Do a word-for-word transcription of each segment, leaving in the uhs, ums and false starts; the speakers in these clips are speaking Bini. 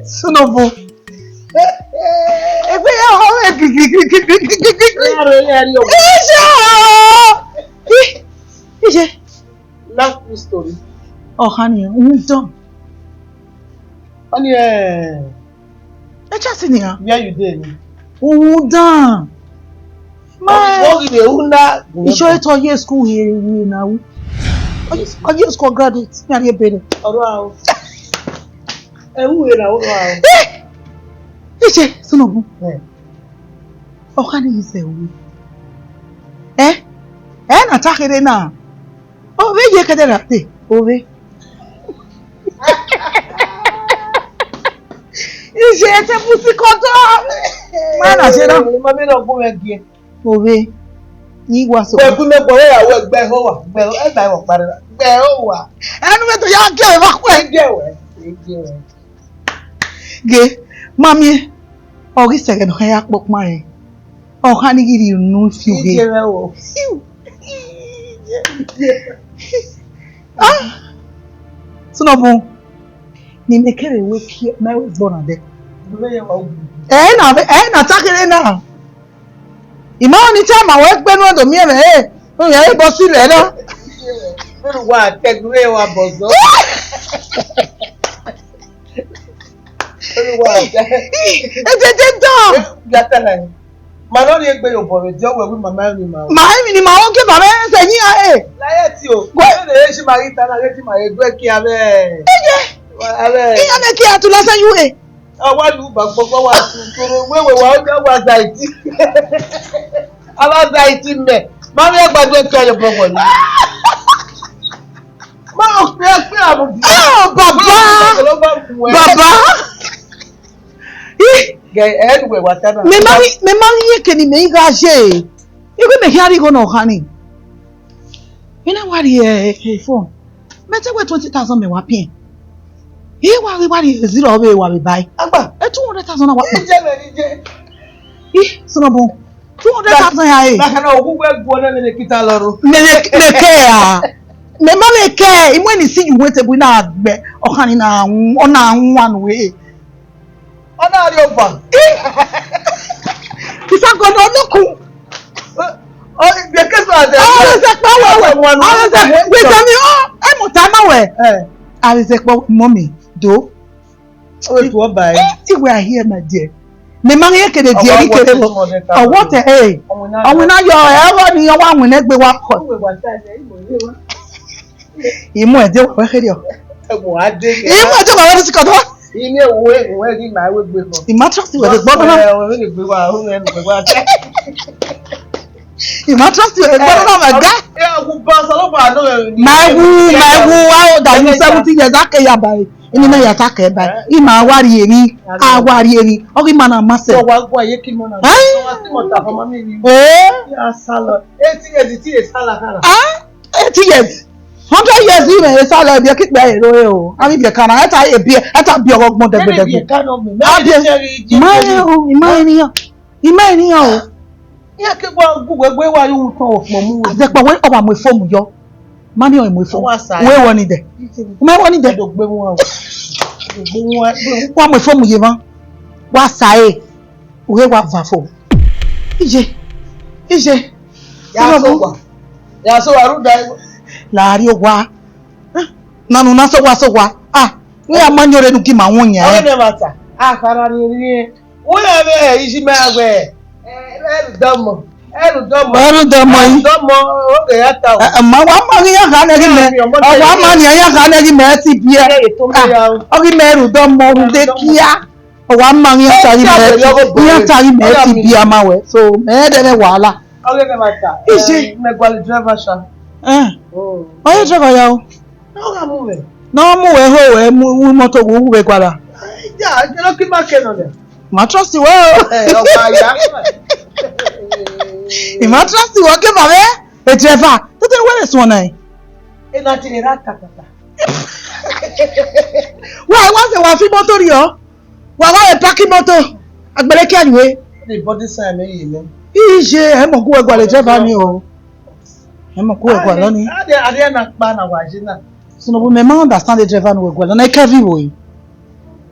Sunobu. Egbe ya ho me gigigigigigigigi. Ije! Ije! Last story. Ọkhan nian, rhunmwuda. Ọni, eh, Ẹ chasi nian. Where you dey? Rhunmwuda. Ma, Ọ ghi vbe ru na. Iṣọ etọ ye school he ru na ru. Ọ ye school graduate, me a rhie bere. Ọrọ aro. Ẹ ru he na, ọrọ aro. Eh! Ije, Sunobu. Eh. Ọkhan ni zẹ ru. Eh? Eh, na ta kherhe na. Ovbe ye kẹdẹ ra te, ovbe. Ije te pusi kọdọ. Ma na se na. Ma me na gun me gie. Ovbe. Ni wa so. Gbe gu me gbọ ya wẹ gbe ho wa. Gbe ho, e ba ho kpare. Gbe ho wa. Ẹnu me to ya gie wa kue. Gie wẹ. Gie wẹ. Ge, ma miẹn, ọ ghi sẹghẹ ne ọ ya kpọkpa rẹn. Ọkhan ni ghi rhie unu fi ughe. Ije mwẹ o. Ah! Sunobu, ne imẹ kere wẹ kie, mẹ wẹ gbọ na dẹ. Ẹ na, ẹ na ta kere na. I ma ni te ma wẹ gbe nu do miẹn mwẹ, e, u yẹn re bọ si lẹ na. Vbene uwa tẹgu re wa bọzọ. Vbene uwa tẹ. Ẹ dede dọ. Gata na. Ma nọ rhie egbe ye obọ vbe diọ wẹ wi mama emwi ni ma o. Ma emwi ni ma o, gie mama ẹsẹ yin a e. La ye ti o. Gwe. Vbene e si ma ghi ta na, ghe ti ma ye gbe kia vbe. Eye. Avbe. Iyan ne kia tu lẹsẹ yu e. A wa lu ba gbọgbọ wa tu toro wewe wa ọjọ wa zaiti. A wa zaiti mẹ. Ma vbe gbadun ẹkẹ ye bọgbọ ni. Ma o pe pe amu di. Oh, baba. Baba. Ih, gẹ ẹ ru wẹ wa ta na. Mẹ ma ri, mẹ ma ri eke ni mẹ i gha ye. Ighe mẹ khian rhie igho ne ọ khan ni. I na wa rhie, eh, eh, phone. Mẹ te wẹ twenty thousand mẹ wa piẹn. I wa ghi wa rhie zero vbe wa vbe bai. Agba. Eh, two hundred thousand na wa kpa. Ije mẹ ni je. Ih, Sunobu. Two hundred thousand ya e. Na kana ogu wẹ guọ na ne kita lọrọ. Mẹ vbe, mẹ kẹ a. Mẹ ma vbe kẹ, i mu ẹni si yu wẹ te bu na gbẹ. Ọ khan ni na wu, ọ na wu anu e. Ọ na rhie ọba. Isango nọ nuku. Ọ, ọ, the case was, uh, Ọ rẹ zẹ kpa wẹ wẹ. Ọ rẹ zẹ wẹ zẹ mi, ọ, ẹ mu ta ma wẹ. Eh. A rẹ zẹ kpa mọ mi do. Ọ rẹ tu ọba ẹ. Eh, ti wẹ a hear my dear. Mẹ ma rhie kede diẹ ni kede wọ. Ọ wọ tẹ, eh. Ọwin na yọ, ẹ, ọ ni ọ wa win egbe wa kọ. Imọ ẹdẹ wẹ kherriọ. Ẹgbọn wa de. Imọ ẹdẹ wẹ wẹ sikọtọ. Ine wo wo ghi ma we gbe kọ. I ma trust you, ẹgbọn na. Ẹ, o ni gbe wa, o ni gbe wa. I ma trust you, ẹgbọn na, my guy. Ẹ, ku ba so lo ba no. My woo, my woo, how old are you? Seventeen years, ake ya ba. Ini me ya ta ke ba. I ma wa rhie emwi, a wa rhie emwi. Ọ ghi ma na ma sẹ. Wa gua ye ki mo na. Eh? Wa si mo ta fo ma mi ni. Eh? Ya sala. Eighty years, ti e sala kara. Ah? Eighty years, hundred years, even a salary, be kick by a row. I mean, you can, I tell you, be, I tell you, go gbọn dẹgbẹdẹgbẹ. Maybe you can't know me. Maybe you can't know me. Imagine, imagine, imagine. Ya ke gba gu we gbe wa yu to mo mu. Azẹkpa wẹ, ọ wa mu phone yọ. Mani ọ mu phone. Wa sa. Wẹ wọ ni dẹ. Mẹ wọ ni dẹ. Do gbe mu wa. Do gbe mu wa. Wa mu phone ye ma. Wa sa e. Uhe wa va fo. Ije. Ije. Ya so wa. Ya so wa ru da. La ri owa. Na nu na so wa so wa. Ah, we a ma nyore nu ki ma won yan. Ave ne mata. Ah, khara ni ni. Wo ya ve iji me agbe. Eh, ẹrudọmọ. Ẹrudọmọ. Ẹrudọmọ yi. Ẹrudọmọ, o ke ya ta o. Eh, eh, ma wa ma ghi ya kha ne ghi mẹ. Ọ wa ma ni ya kha ne ghi mẹ ti biẹ. Ọ ghi mẹ ẹrudọmọ, rude kia. Ọ wa ma ghi ya ta ghi mẹ ti, ghi ya ta ghi mẹ ti biẹ ma wẹ. So, mẹ dẹ mẹ wahala. Ọ ghi mẹ ma ta. Ije. Eh, mẹ gualọ driver sha. Eh. Oh. Ọ ye driver ya o. Ọ gha mu mwẹ. Ne ọ mu wẹ ho wẹ mu, mu moto wu, wu vbe gualọ. Ja, je no ki ma ke nọ nẹ. Ma trust wẹ o. Eh, ọ gha ya. I ma trust wẹ ke ma vbe. E driver, tete wẹ le suọn nẹ. E na ti ra ta ta ta. Wa, wa se wa fi moto ri o. Wa, wa e park moto. Agbele kia nue. The body sign me ye me. Ije, e mo gu e gualọ driver ni o. E mo gu e gualọ ni. Ade, ade na pa na wa je na. Sunobu, mẹ ma understand the driver ne uwẹ gualọ na, e kẹ vi vbo yi.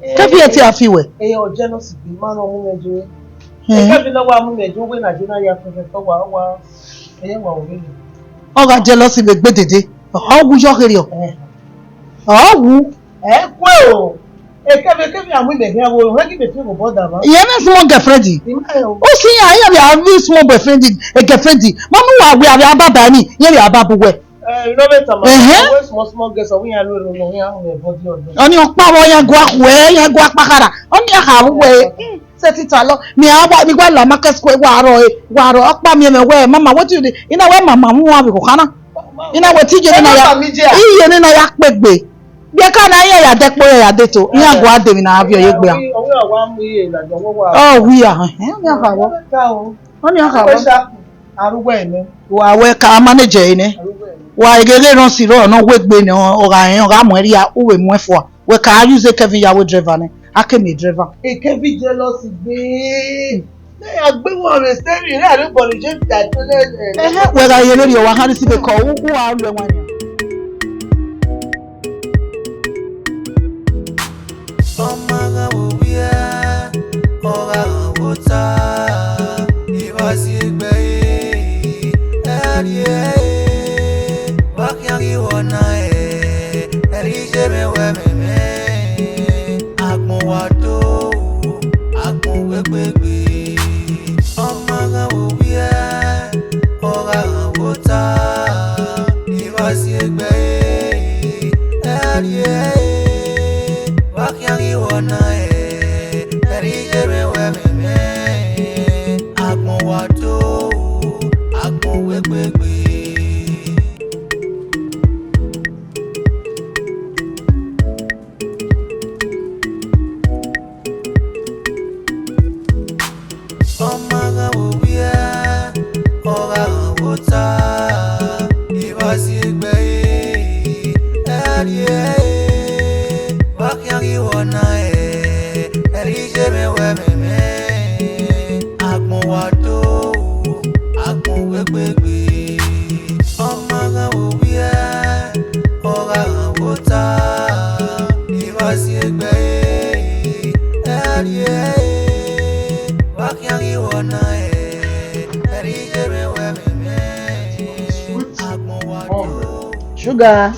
Kevin e te a fi wẹ. Eh, ọ jealousy gbe, ma nọ mu mwẹ jo. Hmm. Kevin na wa mu mwẹ jo, wẹ na je na ya fẹfẹ tọ wa, wa. Eye wa o vbe. Ọ gha jealousy vbe gbe dede. Ọ wu yọ kherriọ. Eh. Ọ wu. Ẹ kue o. Ekevbe ekevbe a mu imẹ khian vbe oro, hẹ ghi mẹ fi obọ da ba. Iye na small girlfriend. Ima ẹ o. U si yan, iye vbe a vbe small boyfriend, e girlfriend. Ma nu wa wẹ a vbe a baba ni, iye vbe a babu wẹ. Eh, you know better man. Ẹhẹn. Always small small girls, ọ wẹ iran ru ero nọ, iran hu ẹbọ di ọdọ. Ọni ọkpa vbe ọ yan gua khuẹ, yan gua kpakhara. Ọni a kha vbe wẹ. Sẹtin talọ, mi a wa, mi wa la market square, wa rọ e, wa rọ, ọkpa miẹn mwẹ wẹ, mama, wetin you dey? Ina wẹ mama mu wa vbe khokhan na. Ina wẹ te iye ne na ya, iye ne na ya kpegbe. Biẹ ka na iye ya dẹkpo ya ya deto, iran gua de mi na avie ye gbe a. Ọ wi a, ẹhẹn, mi a kha wọ. Ọni a kha wọ. Arugbo ẹnẹ. Wa wẹ ka manage ẹre nẹ. Wa ghe ghe rọn siro nọ wegbe nẹ, ọ gha rẹn, ọ gha muẹn rhia, u vbe muẹn fua. Wẹ ka use Kevin ya wẹ driver nẹ, a ke miẹn driver. E Kevin jealous gbe. Ne ya gbe wọn vbe steering, ne a rre body je ta to le. Ehe, wẹ gha ye vberriọ, wa khan rhie si bekọ, u, u a lu ẹwaẹn nian. Ọ ma gha vbe ovbi ẹre, ọ gha gha vbe ota, I vba si egbe ẹre, ẹ rhie ẹre, wa khian ghi vbọ na ẹre, ẹ rhie iye mwẹ wẹ mẹ mwẹ, agbọn wa do, agbọn wegbe gbe. Ọ ma gha vbe ovbi ẹre, ọ gha gha vbe ota, I vba si egbe ẹre, ẹ rhie ẹre, wa khian ghi vbọ na ẹre, ẹ rhie iye mwẹ wẹ mẹ mwẹ, agbọn wa do, agbọn wegbe gbe. Ọ ma gha vbe ovbi ẹre, ọ gha gha vbe ota, I vba si egbe ẹre, ẹ rhie ẹre, wa khian ghi vbọ na ẹre, ẹ rhie iye mwẹ wẹ mẹ mwẹ, agbọn wa do, agbọn wegbe gbe. Ọ ma gha vbe ovbi ẹre, ọ gha gha vbe ota, I vba si egbe ẹre, ẹ rhie ẹre, wa khian ghi vbọ na ẹre, ẹ rhie iye mwẹ wẹ mẹ mwẹ, agbọn wa do, Sugar.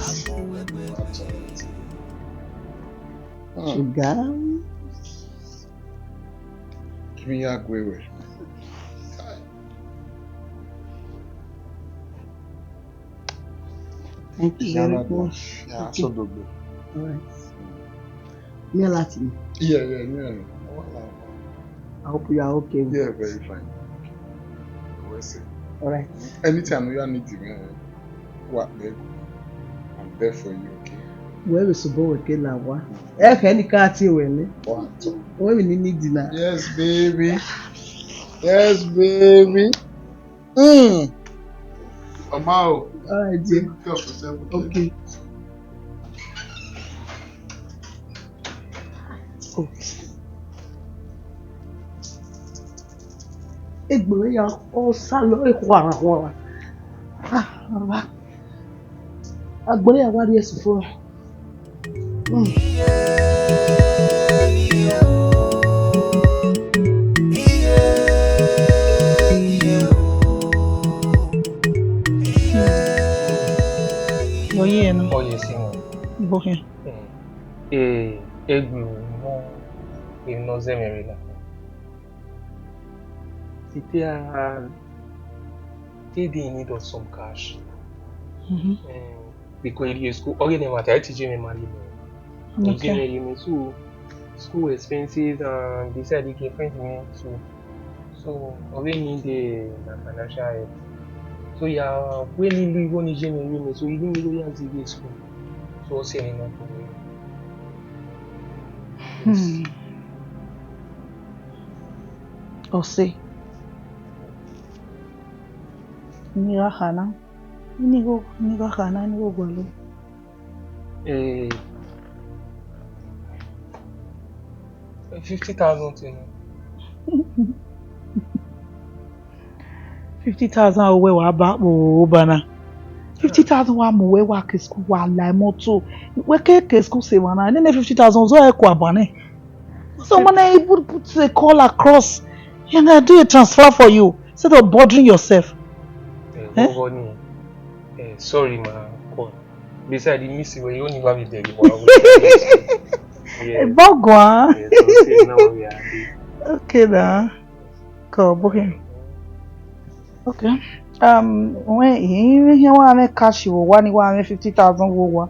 Sugar. Give me your way. Thank you very much. Yeah, so do good. All right. Me like you. Yeah, yeah, yeah. I hope you are okay. Yeah, very fine. Always say. All right. Anytime you need me, what, babe? I'm there for you, okay? Wẹ vbe sobọ wẹ ke la wa. Ẹ khẹ ne I ka tie wẹ nẹ. What? Wẹ vbe ni need na. Yes, baby. Yes, baby. Mm. Mama o. All right, dear. Take care of yourself, okay? Okay. Egbe ya ọ sa lọ, e khuara khuara. Ah, baba. Agbọn ya wa rhie ẹse fo. Mm. Oye na. Oye, Simon. Ibo khian? Mm. Eh, egbe ru nọ, emwi ne ọ zẹ mwẹ rre na. Site a, te dey in need of some cash. Mhm. Eh, because I rrie school, ọ ghi ne ma ta, I teach me money. Okay. Ọ ghi ne rhie mẹ, so school expenses and beside the girlfriend me too. So, ọ vbe need, eh, na financial help. So, ya, wẹ ne I lu igho ni ye mwẹ, ye mwẹ, so I ghi mu igho ya zẹ ighe school. So, ọ sẹ ne I nọ kugbe. Hmm. Ọ sẹ. Ne I gha kha na. Ne I gho, ne I gha kha na, ne I gho gualọ. Eh, fifty thousand tẹ nọ. Fifty thousand wẹ wa ba kpo ba na. Fifty thousand wa mu wẹ wa ke school wa la moto. Wẹ ke ke school sẹ emwa na. Nene fifty thousand zọ ẹko aban nẹ. So when I even put a call across, and I do a transfer for you instead of bothering yourself. Eh, Eh? Oghọ ni. Eh, sorry, ma call. Besides, the miss where you only have it there. Yeah. Ebogo, ah? Yeah, so say now we are there. Okay, now. Go, book him. Okay. Um, when he, he want to cash you, one, one fifty thousand wo wa.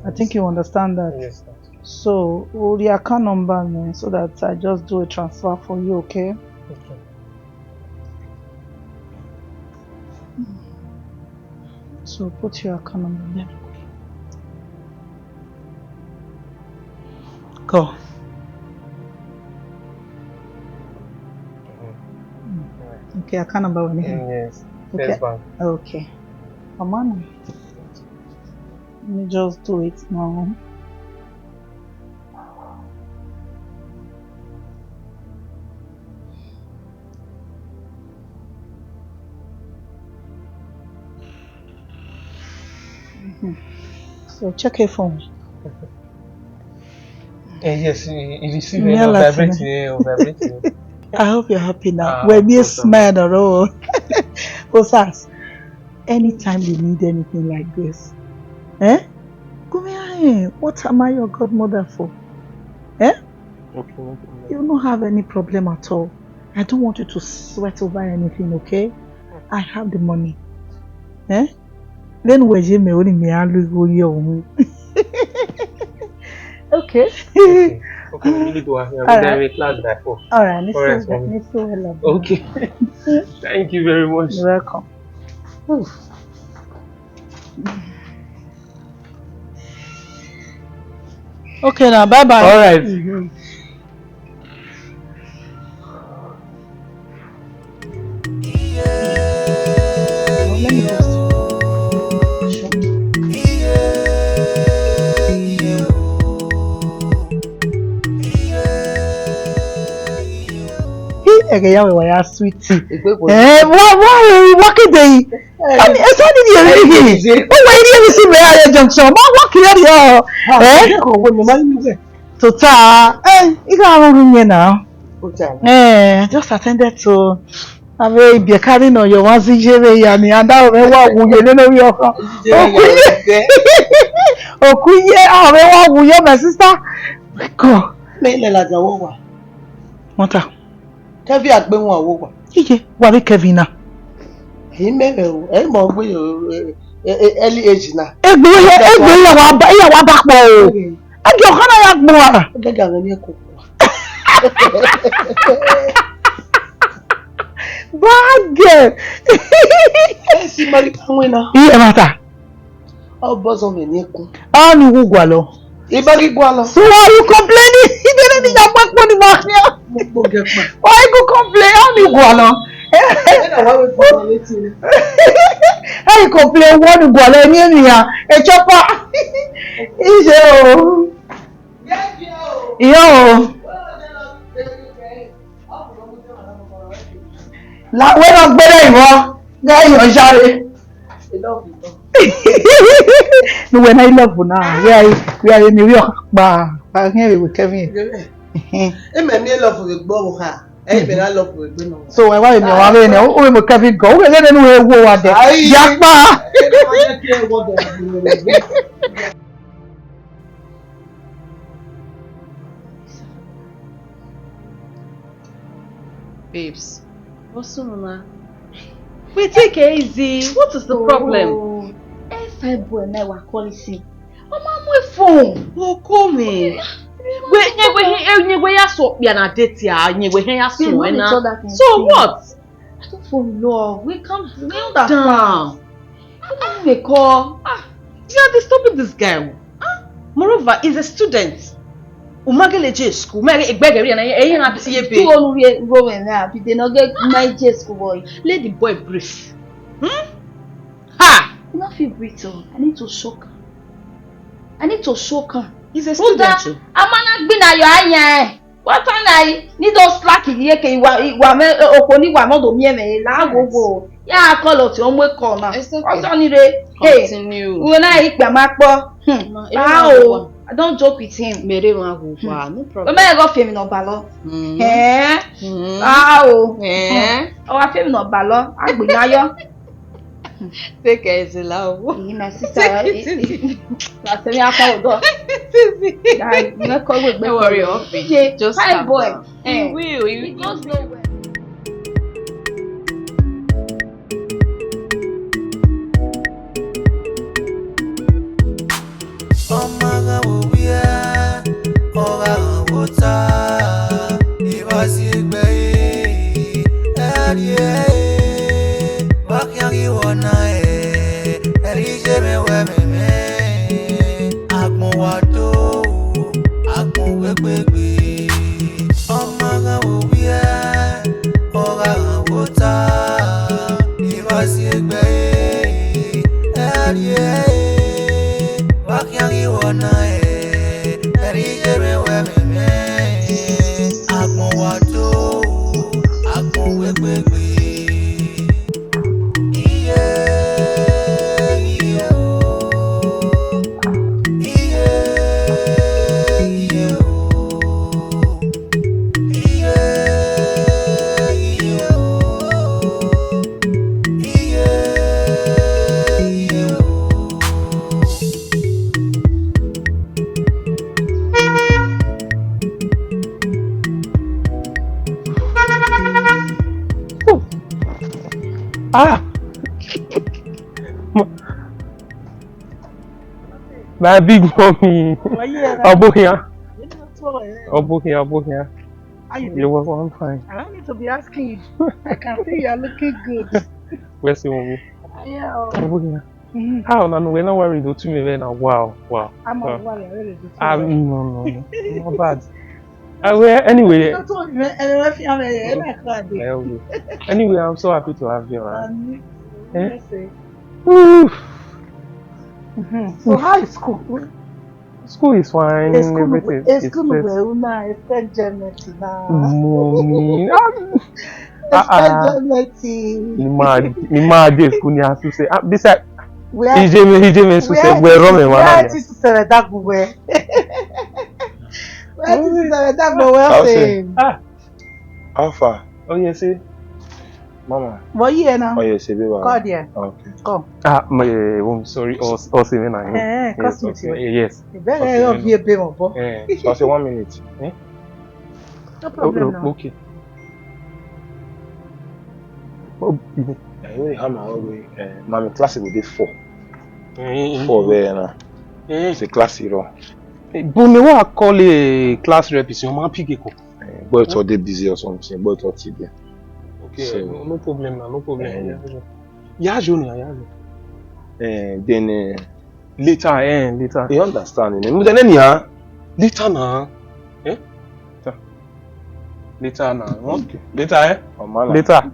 I think you understand that. Yes, sir. So, all the account number, man, so that I just do a transfer for you, okay? Okay. So, put your account number there. Go. Mm-hmm. Okay, account number one. Mm, yes. Okay. First bank. Okay. Come on. Let me just do it now. Mhm. So check your phone. Eh, yes, he, he received it. Vibrate, eh, vibrate. I hope you're happy now. Ah, of course, I'm happy. Well, me smile, no. Osas, anytime you need anything like this, eh? Come here, eh? What am I your godmother for? Eh? Okay, no problem. You don't have any problem at all. I don't want you to sweat over anything, okay? I have the money. Eh? Then we je me only me alu go yo. Okay. Okay. Okay, we need to ask you. All right. Class by four. All right, let's see. Let's see. Okay. Thank you very much. You're welcome. Okay, now, bye bye. All right. Mm-hmm. Hi, ẹghẹ ya wẹ wa ya sweetie. Eh, wa, wa, wa kede yi. Esa ni ye ri hi. O wa iri emi si me are junction. Ma wa kire ri o. Eh? Tota, eh, I gha rhurhu yẹn na. Eh, just attended to. Avbe ibiẹka ni nọ ye ọmwa zẹ iye vbe ya ni, and that wa wu ye nene ovbi ọkhan. Okuye, okuye, avbe wa wu ye, my sister. My God. Me lẹ ladian vbe owa. Wọ́n ta. Kevin a gbe wọn wo wa. Iye, wa vbe Kevin na. Ẹ̀yin mẹ vbe o, ẹ̀yin mọ gbe yo, eh, eh, eh, early age na. Egbe ya, egbe ya wa ba, ya wa ba kpọ o. Mm. Ẹgẹ ọkhan na ya gbọn ara. Ẹgẹ ga vbe ni ẹko. Bad girl. Ẹ si ma ghi ka win na. Iye ma ta. Ọ bọ zọ mwẹ ni ẹkun. Ọ ni wu gualọ. I ba ghi gualọ. So why you complaining? Iye ne ni ya gbe kpo ni ma khian. Mo gbo gẹ kpa. Why you complain? Ọ ni gualọ. Ẹ na wa we gualọ leti re. Ẹ i complain, wọ ni gualọ, eni eni ya. Ẹ chọpa. Iye o. Iyo o. La wẹ nọ gbere ìwọ, gẹ yọ jare. Ne uwẹ na i love na, wẹ ai, wẹ ai mi ri ọkpa, ba hẹn vbe Kevin. Ẹ mẹ mi love vbe gbọ ha, ẹ mẹ na love vbe gbẹ nọ. So wẹ wa mi wa vbe ne, u vbe Kevin go, u vbe ne nu he wo wa de. Ai. Ya kpa. Babes, what's wrong, ma? We take it easy. What is the problem? Oh, eh, fine boy, na wa call it. Mama, my phone. Oh, call me. We, nye we, nye we ya so pia na date ya, nye we ya so na. So what? I don't fall in love. We calm, calm down. Calm down. Come on, we call. Ah, you are disturbing this guy. Ah, moreover, he's a student. U ma gele je school, ma egbẹgẹ vbe na, ẹ i na tie ebe. Tu onu rhie igho mwẹ na, bi de ne ọ ghe ma je school boy. Let the boy breathe. Hmm? Ha! You no fit breathe o. I need to shock am. I need to shock am. He's a student o. Rhunmwuda, a ma na gbinna yọ ayan ẹn. Wa ta na i, ni do slack ye ke iwa, iwa mẹ, okhuo ni wa mẹ do miẹn mwẹ la wo wo. Ya call ọtiọnmwẹ call na. It's okay. Ọtọ ni re. Hey, continue. Uwẹ na i kpia ma kpọ. Hmm. Ma, ah, o. I don't joke with him. Mere emwa wu wa, no problem. Omẹ gọ fiemwi ne ọ balọ. Mm. Eh? Mm. Ah, o. Eh? Ọ wa fiemwi ne ọ balọ, a gbe na yọ. Take it easy, la o. Eh, my sister, eh, eh, na se mi akọ odọ. Guy, you no call we. Don't worry, Ofi. Just fine calm boy. Down. Eh. He will, he will. He goes nowhere. Ọma gha vbe ovbi ẹre, ọ gha gha vbe ota, I vba si egbe ẹre, ẹre, wa khian ghi wọ na ẹre, ẹre I ye mwẹ wẹ mẹ mwẹ, agbọn wa do, agbọn wegbe gbe. Ọma gha vbe ovbi ẹre, ọ gha gha vbe ota, I vba si egbe ẹre, ẹre, wa khian ghi wọ na ẹre, ẹre I ye mwẹ wẹ mẹ mwẹ, agbọn wa do, agbọn wegbe gbe. Iye, iye o. Iye, iye o. Iye, iye o. Iye, iye o. Ah! My big mommy. Why you here? Obohia. You know what? Obohia, Obohia. How you doing? You're welcome. I'm fine. I don't need to be asking you. I can see you are looking good. Where's your mommy? Yeah. Obohia. Mm-hmm. How na no, we're not worried. Don't you me now? Wow, wow. I'm not worried. I really do. Ah, no, no, no. Not bad. Uh, well, anyway. Anyway, I'm so happy to have you around. Eh? Woo. Mm-hmm. So how is school? School is fine. School, everything is school good. Where una expect enjoyment now? Mommy. Ah, ah. Expect enjoyment. Ni ma, ni ma dey school ni asu se. Ah, beside. Ije me, ije me su se. Where, where, where is this, uh, that good way? Where is this, uh, that good way? Okay. Ah. How far? Oh, yes, sir. Mama. But you here now? Oh, yes, sir, baby. Come there. Okay. Come. Ah, my, eh, oh, sorry. Oh, oh, see me now. Eh, eh, yes, okay. Yes. You better help me, baby, boy. Eh, so I say one minute. Eh? No problem now. Okay. Oh, you know. Eh, you hammer all the way. Eh, mommy, class go dey four. Eh, eh, four there now. Eh. It's a class, you know. Eh, but me wa call a class rep, is your man pick a call. Eh, boy, thought they busy or something. Boy, thought he dey. Okay, so, no, no problem now, no problem. Eh, yeah, yeah. Yajo ni, yajo. Eh, then, eh, later, eh, later. You understand, eh? But then anyhow, later now. Eh? Later. Later now. Okay. Later, eh? Later.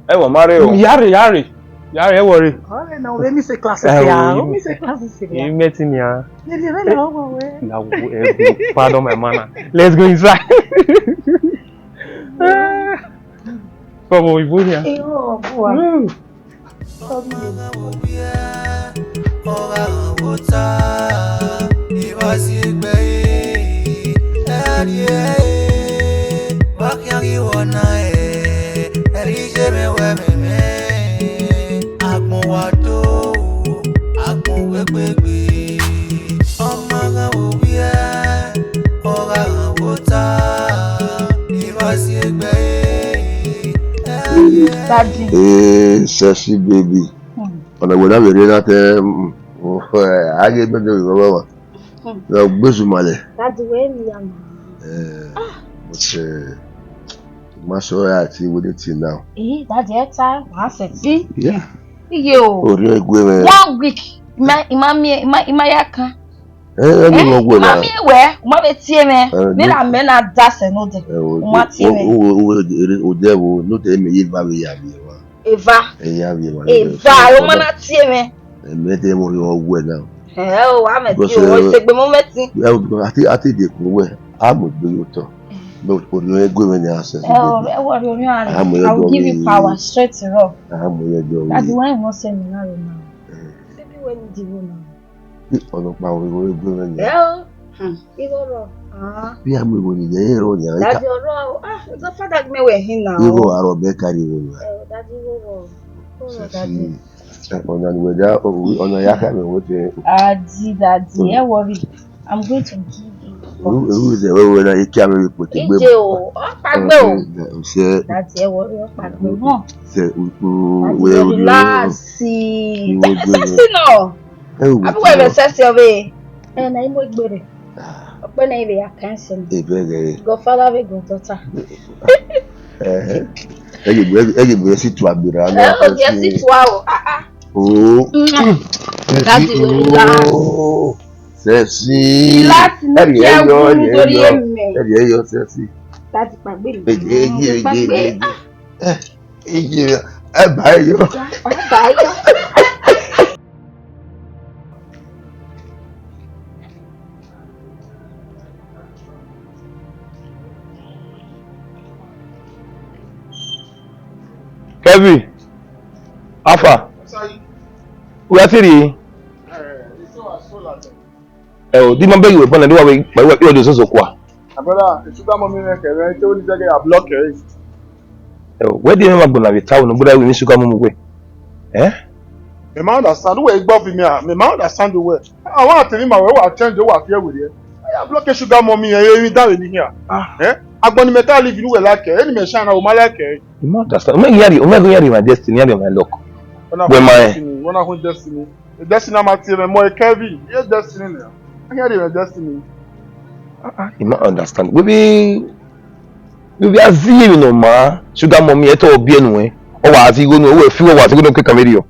Eh, wa ma rre o. Yare, yare. Yare, ẹ worry. All right, now, let me say class. Eh, here. Let me say class here. You met him here. Let me, let me, oh, oh, oh. Now, eh, pardon my manner. Let's go inside. Come on, we go here. Eh, oh, oh, oh. Mm. Ọgha gha vbe ota, I vba si egbe ẹre, ẹre, wa khian ghi wọ na ẹre, ẹre I ye mwẹ wẹ mẹ mwẹ, agbọn wa do, agbọn wegbe gbe. Ọma gha vbe ovbi ẹre, ọgha gha vbe ota, I vba si egbe ẹre, ẹre. Daddy. Hey, sexy baby. Hmm. Ọna wẹ na vbe rre na te, mm, oh, eh, a ghe gbẹdẹ vbe ọmwa. Hmm. Na gbezu ma lẹ. Daddy, wẹ emi ya ma. Eh, but, eh, ma sọ ya ti wẹ ni ti now. Eh, Daddy, ẹ ta, wa sẹ ti. Yeah. Iye o. Orhiọn egue mwẹ. One week, ima, ima mie, ima, ima ya kan. Eh, eh, no, eh, no, ima na mie wẹ, u ma vbe tie mwẹ. Eh, ne no. La mẹ na da sẹ nodẹ. Eh, o, u ma tie mwẹ. O, o, o, o, o, de wo, nodẹ mẹ ye ba vbe ya vbe wa. Eva. Eya vbe emwa. Eva, ọ ma na tie mwẹ. Mẹ te mu rhiọn wẹ na. Ẹ o, wa mẹ ti o, eh, segbe mu mẹ ti. Ẹ o, because a te, a te de kun wẹ, a mu egbe ye otọ. Mẹ orhiọn egue mwẹ ni a sẹ. Ẹ o, ẹ wọ orhiọn a. I will give you power straight to rock. A mu ye do. That's why I want seminar now. Eh. Baby, when you do now. Ọnọkpa orhiọn egue mwẹ ni. Ẹ o. Mm, igho rọ. Ah. Vbe a mu igho ni ye ro nia? Daddy, ọrọ, ah, godfather gi mẹ wẹ hin na. Igho aro be kari igho na. Eh, daddy, igho rọ. Igho rọ, daddy. Ọna ni wẹ da, ọna ya kha mẹ wẹ te. Daddy, daddy, ẹ worry. I'm going to give you. Eru, eru ze wẹ wẹ na, ike ame ikpote gbe. Ije o, ọ kpagbe o. Daddy, ẹ worry, ọ kpagbe o. Se u, u, daddy, we relax. Iwo gbe. Sexy no. Ẹ wo. Abi wẹ vbe sexy ọbe. Ẹ na imo egbere. Ọkpẹ na ivbe ya kan sẹ. Ebe ghe. Godfather vbe goddaughter. Eh. Ẹ ghi gbe, ẹ ghi gbe si tua gbera na. Ẹ o, gbe si tua o. Ah, ah. Oh. Daddy, relax. Oh. Sexy. Relax, no care, ẹ ri ẹ yọ, ẹ ri ẹ yọ, sexy. Daddy, pagbe mi. Ẹ, ẹ, ẹ, ẹ, ẹ, ẹ. Ẹ, ẹ, ẹ, ẹ bá ẹ yọ. Ẹ bá ẹ yọ. Kevin, how far? Wẹ a ti rri? Ẹ o, di ma bẹghe wẹ fana, di wa wẹ, wẹ, wẹ, wẹ do soso kua. My brother, the sugar mommy rẹ kẹrẹ, te wẹ ni zẹgẹ ya block ẹ. Ẹ o, wẹ di mẹ ma gbọna vbe ta unu, brother, wẹ ni sugar mommy wẹ. Eh? Mẹ ma understand, wẹ igbọ fi mẹ a, mẹ ma understand wẹ. Awa te ni ma wẹ, wa change, wa fi ẹwẹ rẹ. Ya block sugar mommy, ẹ, emwi dan vbe ni hia. Ah. Eh? Agbọn ni mẹ ka live, unu wẹ like, eni mẹ shine, u ma like. You ma understand? Mẹ ghi ya rhie, mẹ ghi ya rhie my destiny, ya rhie my luck. Wẹ ma rẹn. Wẹ na hu destiny. Destiny a ma tie mwẹ mọ Kevin. Ye destiny nẹ. A ghi ya rhie my destiny. Ah, ah, you ma understand? We be, we be a zi emwi ne ọ ma, sugar mommy, ẹ te ọ biẹ nuẹn. Ọ wa zi igho nuẹn, ọ wa fi igho, ọ wa zi igho nuẹn ke kameri o.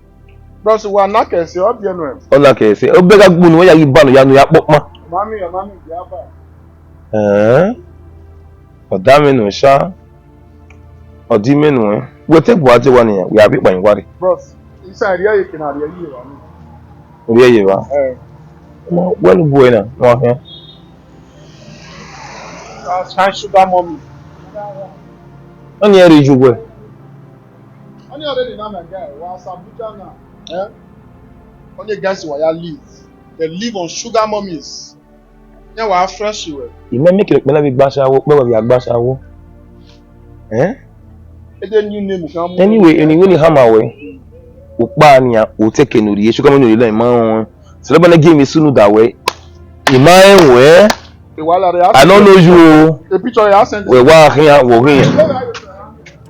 Bros, wa na kẹ ẹse, ọ biẹ nuẹn. Ọ na kẹ ẹse. Ọ bẹghe agbọn nuẹn, ya ghi ba nuẹn, ya nuẹn ya kpọkpan. Mami, mami, ya ba. Ẹn? Ọ da mwẹ nuẹn sha. Ọ di mwẹ nuẹn. Wẹ te bu a te wa nian, wẹ a be kpa yin wa rre. Bros, isa rhie ye ke na rhie ye wa ni. Rhie ye wa? Eh. Wẹ ne u bu ẹre na, wa khian. That's my sugar mommy. Ọni ẹ rre ju wẹ. Ọni already na my guy, wa as Abuja na. Eh? Ọni guys wa ya live. They live on sugar mommies. Iran wa fresh wẹ. Imẹ make ekpẹlẹ vbe gba ashawo, kpẹvbe vbe gba ashawo. Eh? Ede new name kan mu. Anyway, anyway, ni hama wẹ. Ukpa nian, u te ke ne u rhie, sugar mommy ne u rhie, ima rẹn. Sẹ lẹbọ ne gie emwi sunu da wẹ. Ima rẹn wẹ. I don't know you o. A picture ya send. Wẹ wa khian, wẹ khian.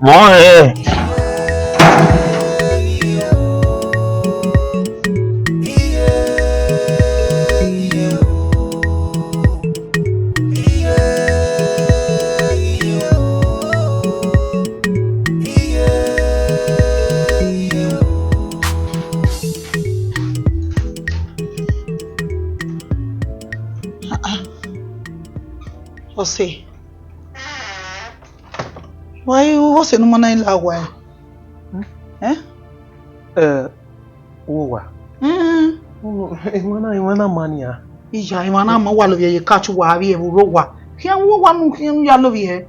Mọ hẹn. Ah, ah. Ọse. Why you, what's the number nine la wa? Hmm? Eh? Eh, wo wa. Hmm. Emwa na, emwa na ma nia. Iya, emwa na ma wa lo ye catch wa, abi e ro wa. Khian wo wa nu, khian ya lo ye.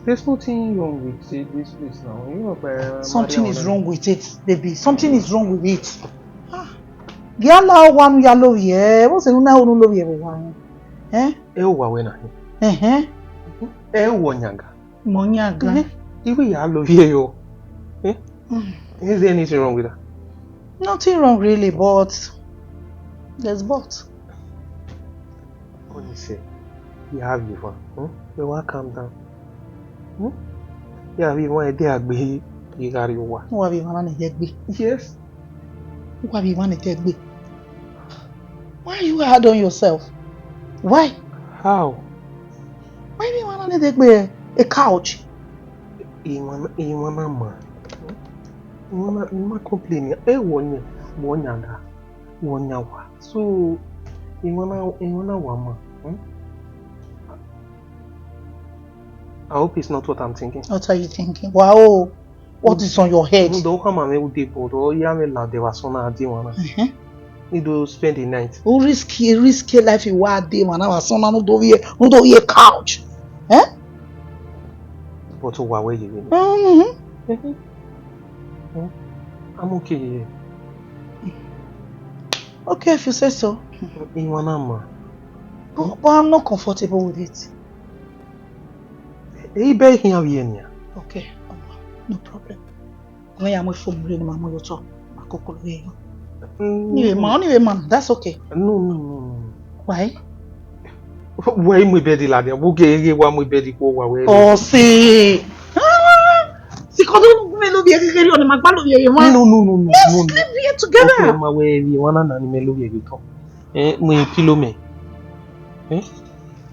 There's nothing wrong with it, this place now. You know, but something is wrong with it, baby. Something is wrong with it. Ah. Gia la wa nu ya lo ye. What's the number nu lo ye wa? Eh? E wa we na. Eh, eh. E wo nyanga. Mọ yan gan. Eh, iwe ya lo ye yo. Eh? Mm. Is there anything wrong with that? Nothing wrong really, but there's but. Honestly, you have you fun. Hmm? You want calm down. Hmm? You have you want a day agbe you got you wa. Who have you want a day agbe? Yes. Why be one take me? Why you hard on yourself? Why? How? Why be one take me a couch? Iwana, iwana ma. Iwana, ima complain. E wo ni, wo nyanga, wo nyawa. So, iwana, iwana wa ma. Hmm? I hope it's not what I'm thinking. What are you thinking? Wow. What is on your head? Ndo kama me ude bodo ya me la de wa sona adi wana. Uh-huh. Need to spend the night. Who risk, risk your life in wa de wana wa sona no do we, no do we couch. Eh? But wa we you. Mm-hmm. I'm okay here. Okay, if you say so. Iwana ma. But, but I'm not comfortable with it. Ẹ i bẹ khian vbiẹ nian. Okay, ọma, no problem. Ọ ya mu phone rre ne ima mu ye otọ, ma koko rre yo. Mm. Ni vbe ma, ni vbe ma, that's okay. No, no, no, no. Why? Wẹ i mu bed ladian, vbe u ghe wa mu bed khuo wa wẹ. Ọse. Ah, sikọ do mẹ lovbiẹ ghe ghe rriọ ne ma gba lovbiẹ ye mwa. No, no, no, no, Let's no, no. Sleep here together. Okay, ma wẹ vbiẹ mwa na na ni mẹ lovbiẹ ye otọ. Eh, mu pillow mẹ. Eh?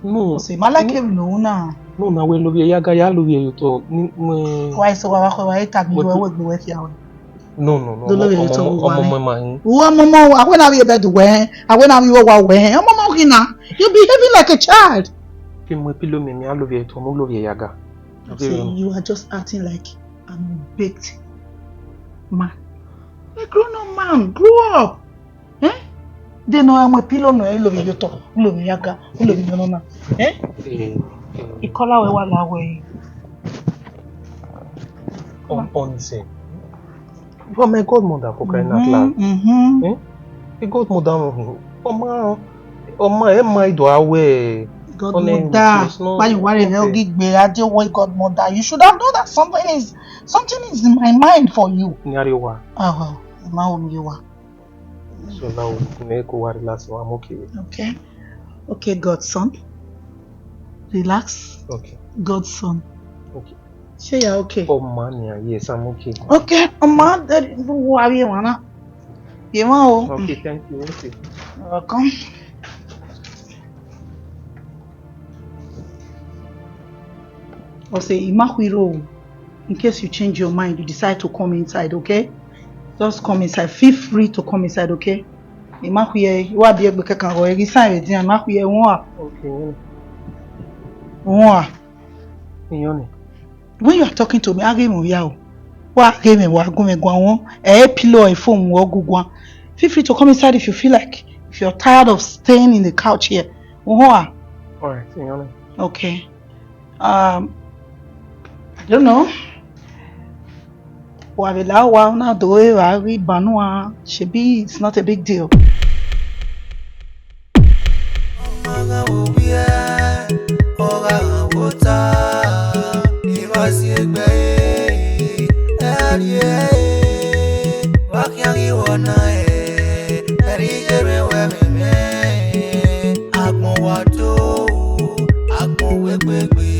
No. Ọse, ma like him no na. No, na wẹ lovbiẹ ya ga ya lovbiẹ ye otọ. Ni mu. Why so wa wa khọ wa eta bi wẹ wẹ gbe wẹ fia wẹ. No, no, no. Do lovbiẹ ye otọ wa. Ọmọ ma hin. Wo ọmọ ma, a wẹ na vbiẹ bed wẹ, a wẹ na vbiẹ wa wẹ. Ọmọ ma hin na. You behaving like a child. Ke mu pillow mẹ, mi a lovbiẹ ye otọ, mu lovbiẹ ya ga. Okay, you are just acting like an unbaked man. A grown up man, grow up. Eh? De nọ ya mu pillow nọ, ẹ lovbiẹ ye otọ, lovbiẹ ya ga, lovbiẹ nọ na. Eh? Eh, eh. Ikọla wẹ wa la wẹ. On, on the same. You are my godmother for crying out loud. Mm-hmm. Eh? A godmother, ọma, ọma, ẹ ma ido a wẹ. Godmother, why you worry? Ogi gbe, I dey worry godmother. You should have known that something is, something is in my mind for you. Ni a rre owa. Ah, well, ma wo mi owa. So now, me go worry last one, I'm okay. Okay. Okay, godson. Relax. Okay. Godson. Okay. Say you're okay. Oh man, yeah, yes, I'm okay. Okay, ọma, that, who are you, wanna? You want? Okay, thank you. Okay. You're welcome. Ọse, ima khuirọ o. In case you change your mind, you decide to come inside, okay? Just come inside. Feel free to come inside, okay? Ima khuiẹ, wa biẹ gbe kankan, ọ ghi sign vbe dian, ima khuiẹ, won a. Okay. Won a. Iyọnni. When you are talking to me, a ghe mwẹ ovbia o. Wa ghe mwẹ, wa gu mwẹ guan won. Ẹ pillow, ẹ phone, won gu guan. Feel free to come inside if you feel like, if you're tired of staying in the couch here. Won a. All right, Iyọnni. Okay. Um, I don't know. Wa vbe la owa na do evba ghi ba nuan, shebi it's not a big deal. Ọ gha wo wiẹ, ọ gha wo ta, I ma si egbe ẹre, ẹ a rrie ẹre, wa khian ghi wọ na ẹre, ẹ rhie iye mwẹ wẹ mẹ mwẹ, agbọn wa do, agbọn wegbe gbe.